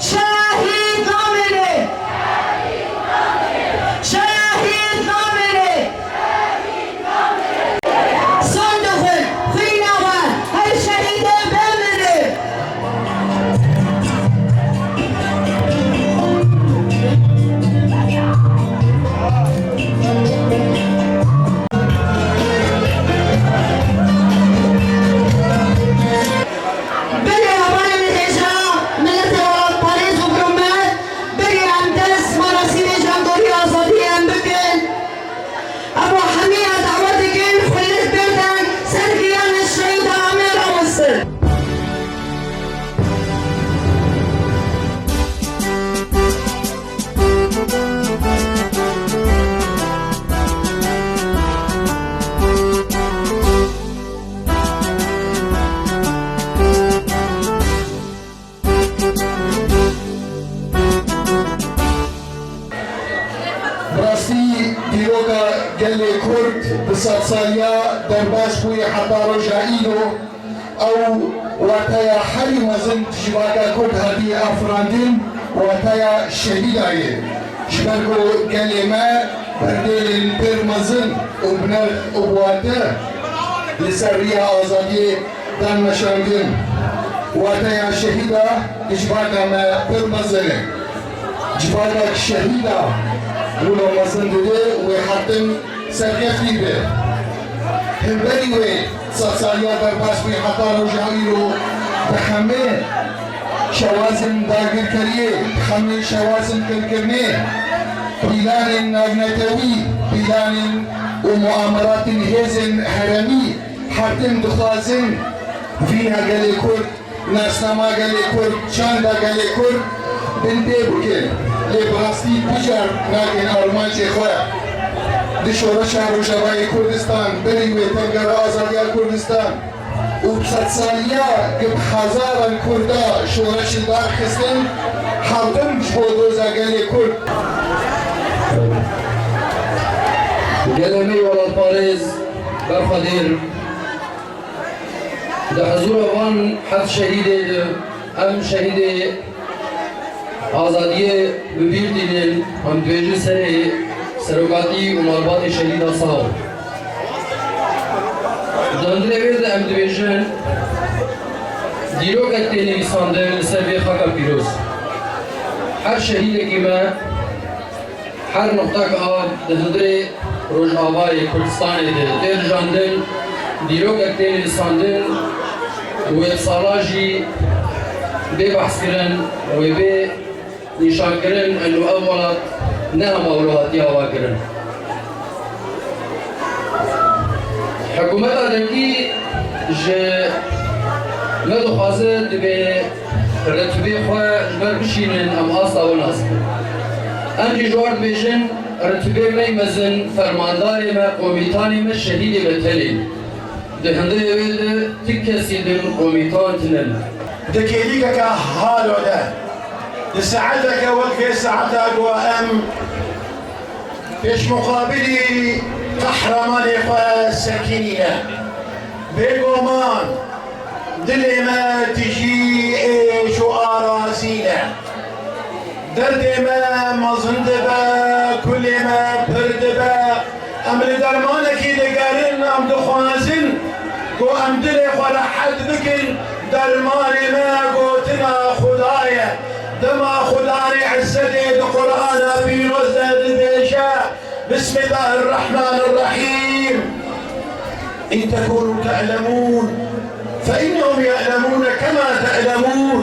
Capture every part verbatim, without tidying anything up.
Şehîd namêne! Şehîd namêne! Son dixwin, xwîna we her şehîdê bimire! Berê hevalên hêja miletê welatparêz û birûmet, berê em dest merasîmê jandorî azadiyê em bikin. Em we hemiya dawe dikin, xwe li berdin ser giyanê şehîda em ê rawistin. Bi rastî dîroka gelê Kurd bi sedsaliya derbas bûye heta roja îro. Ew wateya herî mezin civaka Kurd hatiye afirandin, wateya şehîda ye. Ji ber ku gelê me berdêlên pir mezin û bi nirx û bi wate li ser riya azadiyê dan meşandin. Wateya şehîda di civaka me pir mezin e. Civaka şehîda wilo mezin dide wê her tim serkeftî be. Hemberî wê sedsaliya derbas bû heta roja îro bi hemê şewazên dagirkeriyê, bi hemê şewazên qirkirinê, pîlanên navnetewî, pîlanên û muameratên hêzên herêmî her tim dixwazin vîna gelê Kurd, nasnama gelê Kurd, çanda gelê Kurd bindê bikin. Lê bi rastî picar nakin armancê xwe. Di şoreşa Rojavayê Kurdistan, berî wê Tevgera Azadiya Kurdistan û sedsaliya ku bi hezaran Kurda şoreş li dar xistin, her tim ji bo doza gelê Kurd. Gelê me welatparêz berxwedêr. Di hizûra van heft şehîdê de em şehîdê azadiyê bi bîr tînin, em dibêjin serê serokatî û malbatê şehîda sax. Di hundirê wê de em dibêjin dîrokek tê nivîsandin li ser vê xaka pîroz. Her şehîdekî me Her nuqtek av di hundirê Rojavayê Kurdistanê de tê rijandin, dîrokek tê nivîsandin, wê sala jî bê behskirin, wê bê nîşankirin, eno ev welat ne hema wilo hatiye avakirin. Hikûmeta dengî ji me dixwaze divê retibê xwe ji ber bişînin, em asta wê nas bikin. Em jî ji wan dibêjin, Rutubê me mezin, fermandarê me, komîtanê me, şehîdê me tenê. Di hundirê wê de ti kesî din komîtan tine ne. Di kêlîkeke halo de, di saeteke wek vê saeta ku em pêşmuqabilî qehremanê xwe sekinî ne. Bêguman dilê me tijî êş û arazî ne. Derdê me mezin dibe, kulê me pir dibe. Em li dermanekî digerin, em dixwazin ku em dilê xwe rehet bikin. Dermanê me gotina Xuda ye. Dema Xudanê Îzzetê di Qur'ana pîroz de dibêje, Bismillahirrahmanirrahîm. إن تكونوا تعلمون فإنهم يعلمون كما تعلمون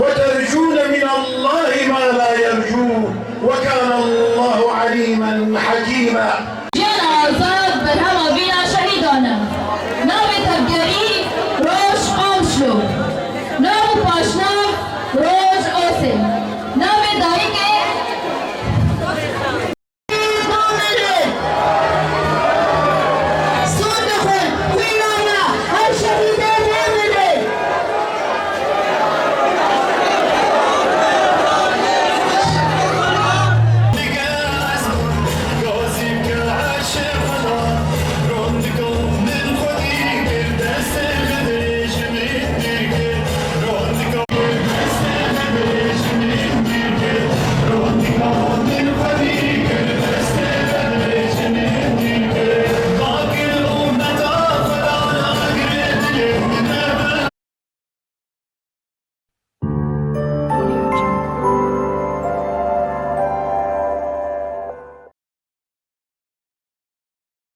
وترجون من الله ما لا يرجون وكان الله عليما حكيما.